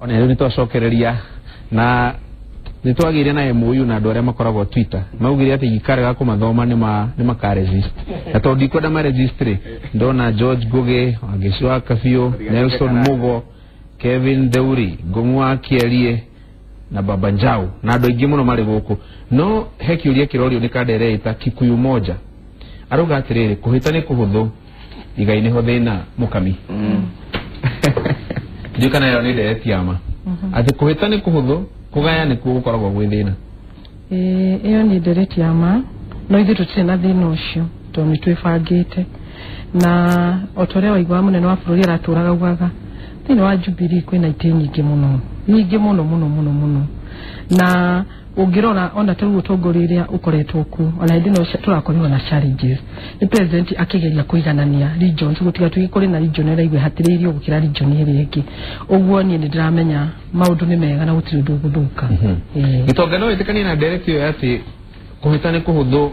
Ona rĩu nĩtwacokereria na nĩtwagĩire na MOU na andũ arĩa makoragwo Twitter, maugire atĩ ikarega kũmathoma nĩ makaresist, na tondũ ndikwenda maresist rĩ, ndona George Ngugi, Wangeci wa Kabiũ, Nelson Mugo, Kevin Theuri, Ngũng'u wa Kĩerie na Baba Njau na andũ aingĩ mũno marĩ gũkũ. No he kĩũria kĩrorio nĩ Kandere ĩta Kikuyu moja, arauga atĩrĩrĩ, kũhĩta nĩ kũhũthũ, igai nĩho thĩna. Mũkami, ndiũ kana ĩyo nĩ ndereti ya ma atĩ kũhĩta nĩ kũhũthũ, kũgaya nĩkuo gũkoragwo gwĩ thĩna? Ĩĩ, ĩyo nĩ ndereti ya ma, no ithuĩ tũtirĩ na thĩna ũcio tondũ nĩ twĩbangĩte, na o ta ũrĩa waigua mũnene wa bũrũri aratũraga augaga thĩinĩ wa Jubilee kwĩna itĩ nyingĩ mũno, nyingĩ mũno mũno mũno mũno, na ũngĩrora ona ta rĩu ũtongoria ũrĩa ũkoretwo kuo, ona hĩndĩ ĩno tũrakorirwo na challenges, nĩ president akĩgeria kũiganania regions, gũtigatuĩke kũrĩ na region ĩraigua ĩhatĩrĩirio gũkĩra region ĩrĩa ĩngĩ. Ũguo niĩ nĩ ndĩramenya maũndũ nĩ mega na gũtirĩ ũndũ ũgũthũka. Ĩĩ. Gĩtonga, no wĩtĩkanie na ndereti ĩyo atĩ kũhĩta nĩ kũhũthũ,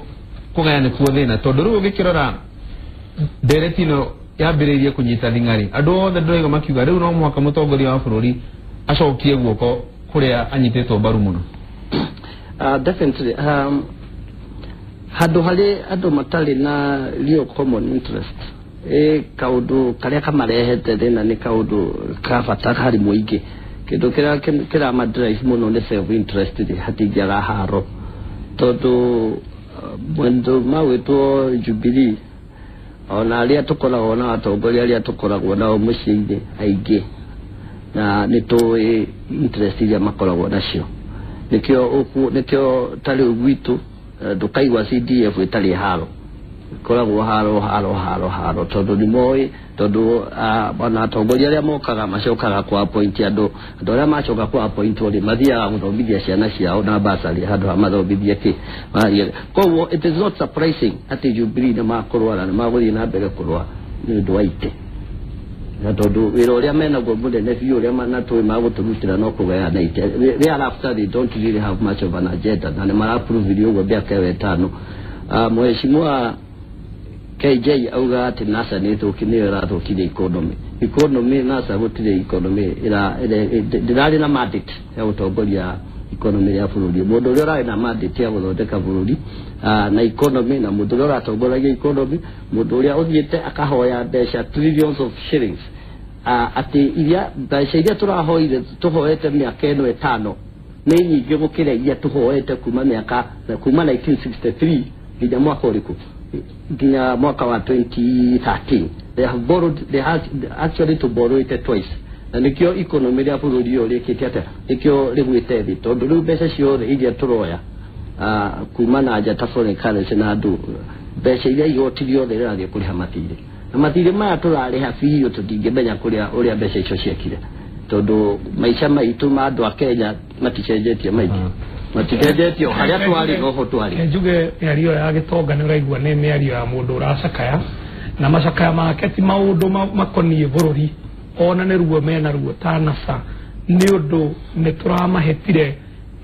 kũgaya nĩkuo thĩna? Tondũ rĩu ũgĩkĩrora ndereti ĩno yambĩrĩirie kũnyita thing'ari, andũ othe ndĩraigua makiuga rĩu no mũhaka mũtongoria wa bũrũri acokie guoko kũrĩa anyitĩtwo mbaru mũno. Definitely. Handũ harĩ andũ matarĩ na real common interest, ĩ kaũndũ karĩa kamarehete thĩna nĩ kaũndũ ka bata harĩ mũingĩ, kĩndũ kĩrĩa kĩrama drive mũno nĩ self interest rĩ, hatingĩaga haro, tondũ mwendo magwĩtwo Jubilee, ona arĩa tũkoragwo na atongoria arĩa tũkoragwo nao mũciĩ-inĩ aingĩ, na nĩ tũĩ interest iria makoragwo nacio. Nĩkĩo ta rĩu gwitũ ndũkaigua CDF ĩtarĩ haro, ĩkoragwo haro haro haro haro, tondũ nĩ moĩ, tondũ ona atongoria arĩa mokaga macokaga kwa appoint andũ arĩa macoka kwa appoint rĩ, mathiaga gũthomithia ciana ciao na basarĩ handũ ha mathomithie kĩ Marathiĩ. Koguo it is not surprising atĩ Jubilee nĩ makũrũa na nĩ magũthiĩ na mbere kũrũa nĩ ũndũ wa itĩ, na tondũ wĩra ũrĩa menaguo mũnene biũ ũrĩa na tũĩ magũtũrutĩra no kũgayana itĩ. Thereafter they don't really have much of an agenda, na nĩ marapruvire ũguo mĩaka ĩyo 5. Mheshimiwa KJ auga atĩ NASA nĩ thũki, nĩyo ĩrathũkirie economy. Economy NASA gũtirĩ economy ndĩrarĩ na mandate ya gũtongoria economy ya bũrũri. Mũndũ ũrĩa ũrarĩ na mandate ya gũthondeka bũrũri na economy, na mũndũ ũrĩa ũratongoragia economy, mũndũ ũrĩa ũthiĩte akahoya mbeca trillions of shillings, atĩ iria mbeca iria tũrahoire, tũhoete mĩaka ĩno 5 nĩ nyingĩ gũkĩra iria tũhoete kuma mĩaka kuma 1963 nginya mwaka ũrĩkũ, nginya mwaka wa 2013. They have borrowed, they have actually to borrow it twice, na nĩkĩo economy rĩa bũrũri ũyũ rĩkĩte atĩa, nĩkĩo rĩgwĩte thĩ, tondũ rĩu mbeca ciothe iria tũroya kuma na nja ta foreign currency na andũ mbeca iria igoti rĩothe rĩrathiĩ kũrĩha mathirĩ, na mathirĩ maya tũrarĩha biũ, tũtingĩmenya kũrĩa ũrĩa mbeca icio ciekire, tondũ maica maitũ ma andũ a Kenya maticenjetie maingĩ, maticenjetie, o harĩa twarĩ noho twarĩ. Njuge mĩario ya gĩtonga nĩ ũraigua nĩ mĩario ya mũndũ ũracakaya, na macakaya make ti maũndũ makoniĩ bũrũri, ona nĩ ruo mena ruo ta NASA, nĩ ũndũ nĩ tũramahĩtire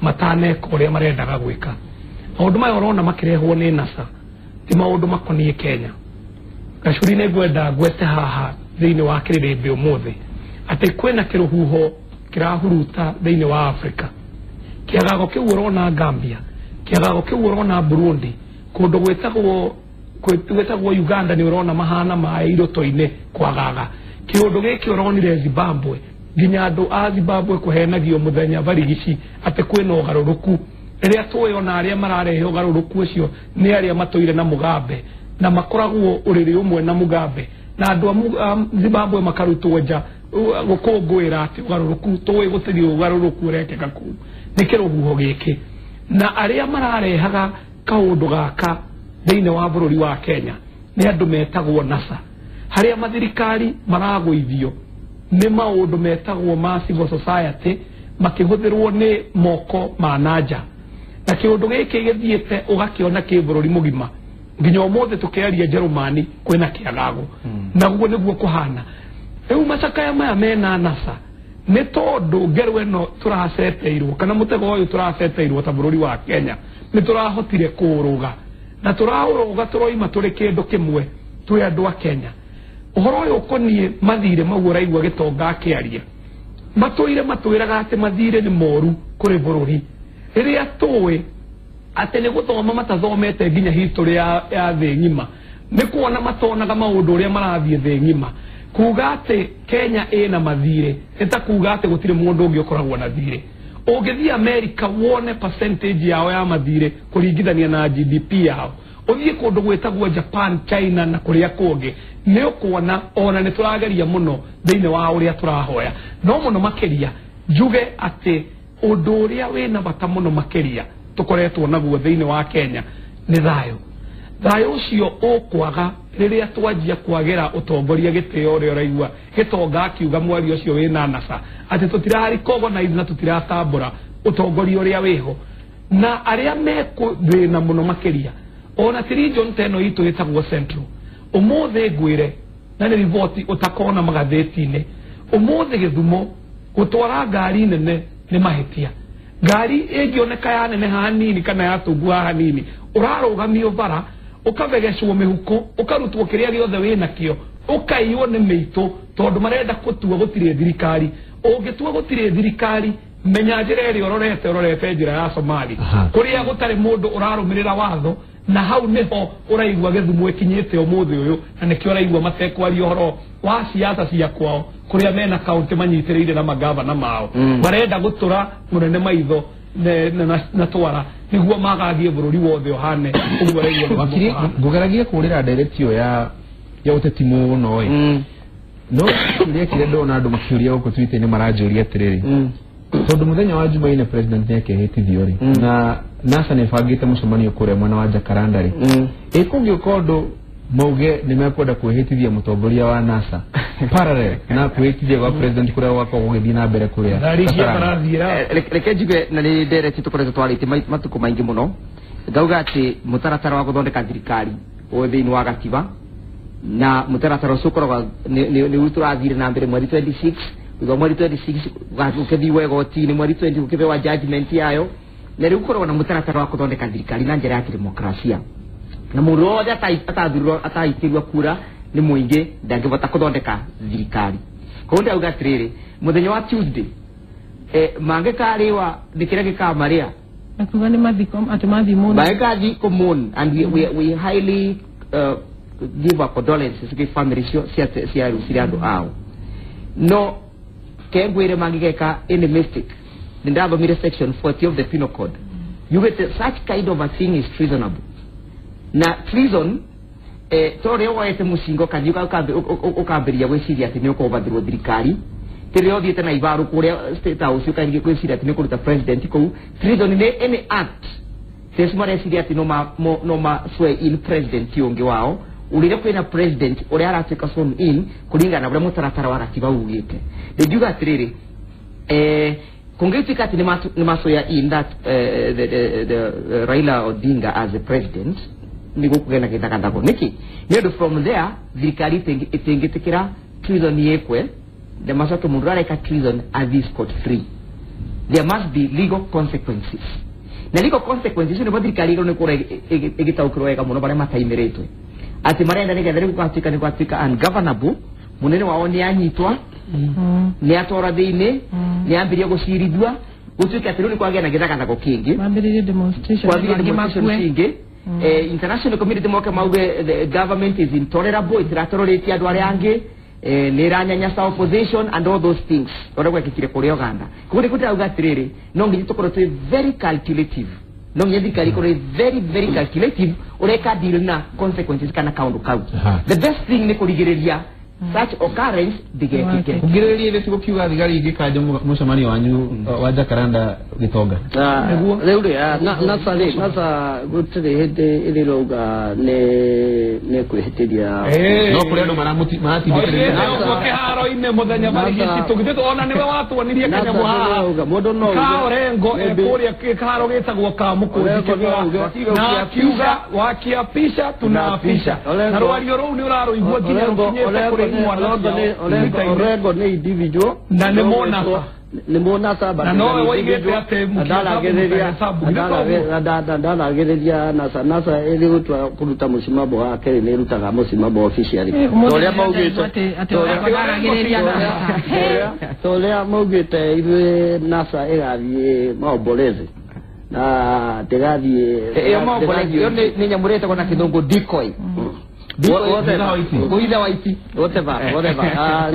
mataneka ũrĩa marendaga gwĩka. Maũndũ maya ũrona makĩrehwo nĩ NASA ti maũndũ makoniĩ Kenya. Gacuri, nĩ ngwenda ngwete haha thĩinĩ wa kĩrĩrĩmbĩ ũmũthĩ atĩ kwĩna kĩrũhuho kĩrahuruta thĩinĩ wa Afrika. Kĩagago kĩu ũrona Gambia, kĩagago kĩu ũrona Burundi, kũndũ gwĩtagwo Uganda nĩ ũrona mahana maĩ iroto-inĩ kwagaga. Kĩũndũ gĩkĩ ũronire Zimbabwe, nginya andũ a Zimbabwe kũhenagio mũthenya barigici atĩ kwĩna ũgarũrũku, rĩrĩa tũĩ ona arĩa mararehe ũgarũrũku ũcio nĩ arĩa matũire na Mugabe na makoragwo ũrĩrĩ ũmwe na Mugabe, na andũ a Zimbabwe makarutwo nja gũkũngũĩra atĩ ũgarũrũku, tũĩ gũtirĩ ũgarũrũku ũrekĩka kũu, nĩ kĩrũhuho gĩkĩ. Na arĩa mararehaga kaũndũ gaka thĩinĩ wa bũrũri wa Kenya nĩ andũ metagwo NASA, harĩa mathirikari maragũithio nĩ maũndũ metagwo ma civil society makĩhũthĩrwo nĩ moko ma nanja, na kĩũndũ gĩkĩ gĩthiĩte ũgakĩona kĩ bũrũri mũgima, nginya ũmũthĩ tũkĩaria Njerumani kwĩna kĩagago, naguo nĩguo kũhana. Rĩu macakaya maya mena NASA nĩ tondũ ngero ĩno tũraceteirwo kana mũtego ũyũ tũraceteirwo ta bũrũri wa Kenya nĩ tũrahotire kũũrũga, na tũraũrũga tũroima tũrĩ kĩndũ kĩmwe twĩ andũ a Kenya. Ũhoro ũyũ ũkoniĩ mathirĩ mau ũraigua gĩtonga akĩaria Matũire matwĩraga atĩ mathirĩ nĩ moru kũrĩ bũrũri. Rĩrĩa tũĩ atĩ nĩ gũthoma matathomete nginya history ya thĩ ng'ima, nĩ kuona matonaga maũndũ ũrĩa marathiĩ thĩ ng'ima. Kuga atĩ Kenya ĩna mathirĩ nĩ ta kuga atĩ gũtirĩ mũndũ ũngĩ ũkoragwo na thirĩ. Ũngĩthiĩ America wone percentage yao ya mathirĩ kũringithania na GDP yao, ũthiĩ kũndũ gwĩtagwo Japan, China na kũrĩa kũngĩ, nĩ ũkuona ona nĩ tũrageria mũno thĩinĩ wa ũrĩa tũrahoya. No mũno makĩria njuge atĩ ũndũ ũrĩa wĩna bata mũno makĩria tũkoretwo naguo thĩinĩ wa Kenya nĩ thayũ. Thayũ ũcio ũkwaga rĩrĩa twanjia kwagĩra ũtongoria gĩtĩo ũrĩa ũraigua gĩtonga akiuga mwario ũcio wĩna NASA atĩ tũtira-recognize na tũtiratambũra ũtongoria ũrĩa wĩho, na arĩa mekũthĩna mũno makĩria ona ti region ta ĩno itũ ĩtagwo Central. Ũmũthĩ ngwĩre, na nĩ riboti ũtakona magathĩti-inĩ, ũmũthĩ Gĩthumo gũtwara ngari nene nĩ mahĩtia. Ngari ĩngĩoneka ya neneha hanini kana yatunguha hanini, ũrarũgamio bara, ũkabegecwo mĩhuko, ũkarutwo kĩrĩa gĩothe wĩnakĩo, ũkaiywo nĩ mĩitũ tondũ marenda gũtua gũtirĩ thirikari. Ũngĩtua gũtirĩ thirikari, menya njĩra ĩrĩa ũrorete njĩra ya Somali kũrĩa gũtarĩ mũndũ ũrarũmĩrĩra watho, na hau nĩho ũraigua Gĩthumo ĩkinyĩte ũmũthĩ ũyũ, na nĩkĩo ũraigua matekwaria ũhoro wa siasa cia kwao kũrĩa mena kaunti manyitĩrĩire na magavana mao. Marenda gũtũra mũnene maitho na twara nĩguo magagie bũrũri wothe ũhane ũguo ũraigua. Wakiri, ngũgeragia kũrĩra ndereti ĩyo ya ũteti mũno ĩ, no kĩũria kĩrĩa ndona andũ makĩũria gũkũ Twitter-inĩ maranjũria atĩrĩrĩ, tondũ mũthenya wa Jumaine president nĩ akehĩtithio rĩ, na NASA nĩ ĩbangĩte mũcemanio kũrĩa mwena wa Jacaranda rĩ, ĩ kũngĩũka ũndũ mauge nĩ mekwenda kwĩhĩtithia mũtongoria wa NASA parallel na kwĩhĩtithia gwa president kũrĩa gwakoragwo gũgĩthiĩ na mbere kũrĩa. Reke njuge na nĩ ndereti tũkoretwo twarĩtie matukũ maingĩ mũno, ngauga atĩ mũtaratara wa gũthondeka thirikari wĩ thĩinĩ wa gatiba, na mũtaratara ũcio ũkoragwo nĩ tũrathire na mbere mweri 26, thutha mweri 26 gũkĩthiĩ igoti-inĩ, mweri 20 gũkĩhewa judgment yayo, na rĩu gũkoragwo na mũtaratara wa gũthondeka thirikari na njĩra ya kĩdemokrasia, na mũndũ wothe atathurirwo ataikĩrwo kura nĩ mũingĩ ndangĩhota gũthondeka thirikari. Koguo ndauga atĩrĩrĩ, mũthenya wa Tuesday mangĩkarĩwa nĩ kĩrĩa gĩkamarĩa akiuga nĩ mathiko atĩ mathiĩ mourn, mangĩkathiĩ kũ mourn, and we highly give our condolences to family cio cia andũ ao. No kengwire mangĩgeka any mistake, nĩ ndathomire section 40 of the Penal Code, yugĩte such kind of a thing is treasonable. Na treason to rĩrĩa woete mũcingo kana ũkambĩrĩria gwĩciria atĩ nĩ ũkũbathĩrwo thirikari, ti rĩrĩa ũthiĩte na ibaru kũrĩa State House ũkaingĩ gwĩciria atĩ nĩ ũkũruta president kũu. Treason nĩ any act theci mareciria atĩ no ma swear in president ũngĩ wao, ũrĩa kwĩna president ũrĩa aratuĩka sworn in kũringana na ũrĩa mũtaratara wa gatiba ugĩte. Ndingiuga atĩrĩrĩ, kũngĩtuĩka atĩ nĩ ma swear in that the Raila Odinga as a president, nĩ gũkũgĩa na gĩthagathago. Nĩkĩ? Nĩ ũndũ from there thirikari ĩtingĩtĩkĩra treason yĩkwe, na macoke mũndũ areka treason athiĩ scot free. There must be legal consequences, na legal consequences nĩguo thirikari ĩgĩrwo nĩ kũrĩa ĩgĩtaũkĩrwo wega mũno marĩa mataimĩrĩtwe atĩ marenda nĩgetha rĩu gũgatuĩka nĩ gwatuĩka ungovernable. Mũnene wao nĩ anyitwa, nĩ atwarwa thĩinĩ, nĩ ambĩrĩria gũcirithua, gũtuĩke atĩ rĩu nĩ kwagĩa na gĩthagathago kĩngĩ, mambĩrĩrie demonstration, kwambĩrĩria demonstration cingĩ, international community moke mauge the government is intolerable, ĩtiratororetie andũ arĩa angĩ, nĩ ĩranyanyasa opposition and all those things ũrĩa gwekĩkire kũrĩa Uganda. Koguo nĩkuo ndĩrauga atĩrĩrĩ, no nginya tũkorwo twĩ very calculative, no nginya thirikari ĩkorwo ĩ very very calculative ũrĩa ĩka deal na consequences kana kaũndũ kau. The best thing nĩ kũrigĩrĩria such occurrence ndĩgekĩke. Kũgirĩrĩria ithe tigũkiuga thigari ingĩkanja mũcemanio wanyu wa Jacaranda Gĩtonga. Rĩu rĩ, NASA rĩ, NASA gũtirĩ hĩndĩ ĩrĩrauga nĩ kwĩhĩtĩria. No kũrĩ andũ maratindĩkĩrĩria ũguo kĩharo-inĩ mũthenya marigiti tũgithĩ ona nĩwe watuonirie kanyamũ haha mũndũ no ka Orengo kũrĩa kĩharo gĩtagwo Kamũkũnji kĩgũra, na akiuga wakiapisha tunaapisha, na rwario rũu nĩ ũrarũigua nginya rũkinyĩte kũrĩ mwana. Orengo nĩ individual na nĩ monasa. Nĩ muona saba Na nowe woigĩte atĩ mũkĩhesabu ndaragĩrĩria NASA. NASA ĩrĩ gũtua kũruta mũcimamo wake nĩ ĩrutaga mũcimamo officially. Ũrĩa maugĩte atĩ ũrĩa maugĩte ithuĩ NASA ĩgathiĩ maombolezi na ndĩgathiĩ ĩyo maombolezi ĩyo nĩ nyamũ ĩrĩa ĩtagwo na kĩthũngũ decoy. Kuhitha waiti whatever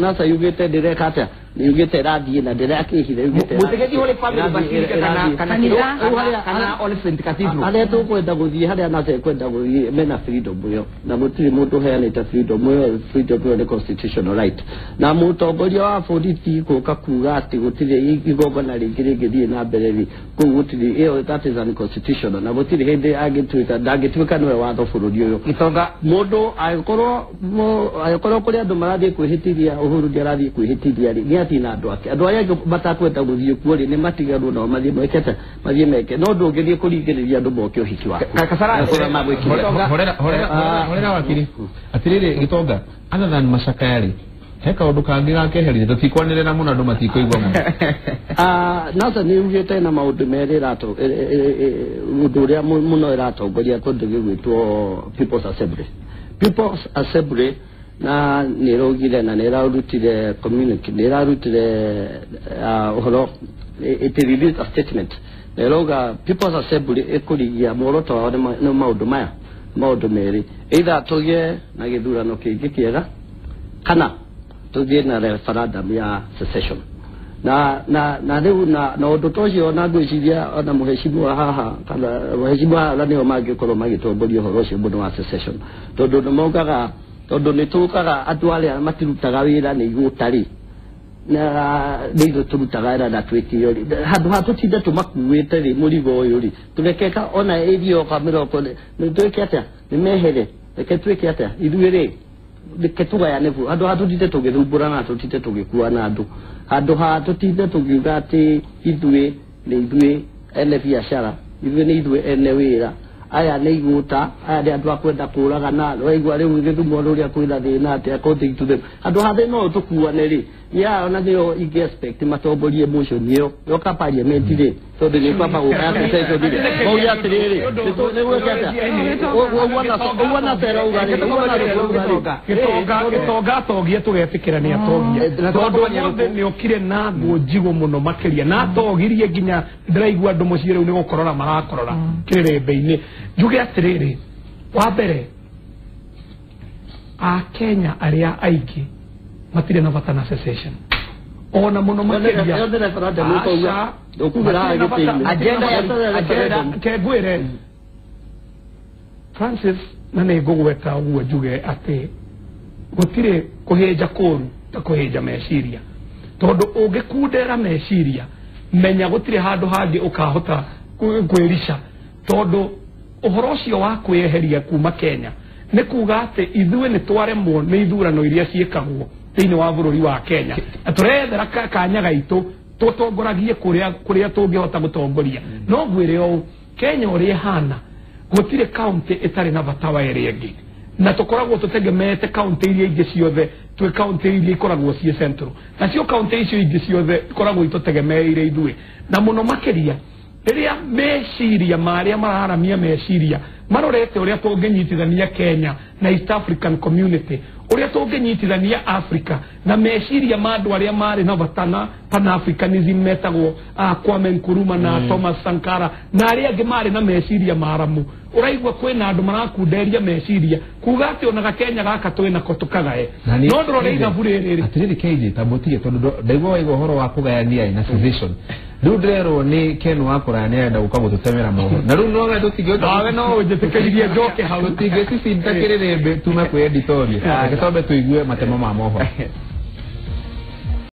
NASA yugĩte ndĩreka atĩa yugĩte ĩrathiĩ na ndĩrakĩhitha yugĩte mũtigethi Holy Family Basilica kana All Saint Cathedral harĩa tũkwenda gũthiĩ harĩa NASA ĩkwenda gũthiĩ mena freedom ĩyo na gũtirĩ mũndũ ũheanĩte freedom ĩyo. Freedom ĩyo nĩ constitutional right na mũtongoria wa borithi gũka kuga atĩ gũtirĩ igongona rĩngĩ rĩngĩthiĩ na mbere rĩ kũu gũtirĩ ĩyo that is unconstitutional na gũtirĩ hĩndĩ angĩtuĩka ndangĩtuĩka nĩwe watho bũrũri ũyũ. Gĩtonga mũndũ angĩkorwo kũrĩ andũ marathiĩ kwĩhĩtithia Uhuru ndiarathiĩ kwĩhĩtithia rĩ nĩ na andũ ake andũ arĩa angĩ matakwenda gũthiĩ kuo rĩ nĩ matigarwo nao mathiĩ mekete mathiĩ meke no ndũngĩthiĩ kũringĩrĩria andũ moke ũhiki waku. Horera wakiri atirĩrĩ Gĩtonga other than macakaya rĩ he kaũndũ kangĩ gakeherire tũtikwanĩrĩra mũno andũ matikũigua mũno. NASA nĩ yugĩte na maũndũ merĩ ũndũ ũrĩa mũno ĩratongoria kũndũ gĩgwĩtwo People's Assembly. People's Assembly na nĩ ĩraugire na nĩ ĩrarutire communique nĩ ĩrarutire ũhoro it released a statement na ĩrauga People's Assembly ĩkũrigia muoroto wao nĩ maũndũ maya maũndũ merĩ either tũgĩe na gĩthurano kĩngĩ kĩega kana tũgĩe na referendum ya secession na na na rĩu na ũndũ ta ũcio ona ngwĩciria ona mũhecimiwa haha kana mũhecimiwa haha nĩo mangĩkorwo magĩtongoria ũhoro ũcio mũno wa secession tondũ nĩ maugaga tondũ nĩ tũkaga andũ arĩa matirutaga wĩra nĩ igũta rĩ na nĩ ithuĩ tũrutaga wĩra na twĩkĩo rĩ handũ ha tũtinde tũmakuĩte rĩ mũrigo ũyũ rĩ tũrekeka ona ĩrioka mĩrongo nĩ twĩke atĩa nĩ mehere reke twĩke atĩa ithuĩ rĩ reke tũgayane bũ handũ ha tũtinde tũgĩthumbũrana tũtinde tũgĩkuana andũ handũ ha tũtinde tũkiuga atĩ ithuĩ nĩ ithuĩ ene biacara ithuĩ nĩ ithuĩ ene wĩra aya nĩ igũta aya nĩ andũ a kwenda kũragana waigua rĩu gĩthumo rũrĩa kwĩna thĩna atĩ according to them handũ ha thĩna ũyũ tũkuane rĩ nĩ ona nĩo ingĩ expect matongorie motion ĩyo yoka parliament rĩ tondũ nĩ kwamba gũka secession rĩ mauge atĩrĩrĩ nĩ gwĩka atĩa ũguo na serauga rĩ Gĩtonga atogie tũgetĩkĩra nĩ atogia tondũ ũmũthĩ nĩ okire na nguo njigũ mũno makĩria na atogirie nginya ndĩraigua andũ mũciĩ rĩu nĩ gũkorora marakorora kĩrĩrĩmbĩ-inĩ. Njuge atĩrĩrĩ wa mbere Akenya arĩa aingĩ matirĩ na bata na secession ona mũno makĩria ke ngwĩre Francis na nĩ ngũgweta ũguo njuge atĩ gũtirĩ kũhĩnja kũru ta kũhĩnja meciria tondũ ũngĩkundera meciria menya gũtirĩ handũ hangĩ ũkahota kwĩrica tondũ ũhoro ũcio wa kwĩyeheria kuma Kenya nĩ kuga atĩ ithuĩ nĩ twaremwo nĩ ithurano iria ciĩkagwo thĩinĩ wa bũrũri wa Kenya na tũrethera kanya gaitũ tũtongoragie kũrĩa tũngĩhota gũtongoria no ngwĩre ũũ Kenya ũrĩa ĩhana gũtirĩ kaunti ĩtarĩ na bata wa ĩrĩa ĩngĩ na tũkoragwo tũtegemeete kaunti iria ingĩ ciothe twĩ kaunti iria ikoragwo ciĩ central nacio kaunti icio ingĩ ciothe ikoragwo itũtegemeire ithuĩ na mũno makĩria rĩrĩa meciria marĩa mararamia meciria marorete ũrĩa tũngĩnyitithania Kenya na East African Community ũrĩa tũngĩnyitithania Africa na meciria ma andũ arĩa marĩ na bata na Pan-Africanism metagwo Kwame Nkrumah na Thomas Sankara na arĩa angĩ marĩ na meciria maramu ũraigua kwĩna andũ marakunderia meciria kuga atĩ ona gakenya gaka twĩnako tũkagae no ndũrore ithabu rĩrĩ atĩrĩrĩ KJ tambũtige tondũ ndaigua waigua ũhoro wa kũgayania na secession rĩu ndĩrerwo nĩ Ken wa kũraya nĩarenda gũka gũtũtemera mohoro na rĩu nowe tũtingĩhota nawe no ũnjĩtĩkĩririe njoke hau tũtingĩcicinda kĩrĩrĩmbĩ tume kwĩ editorial reke twambe tũigue matemo ma mohoro.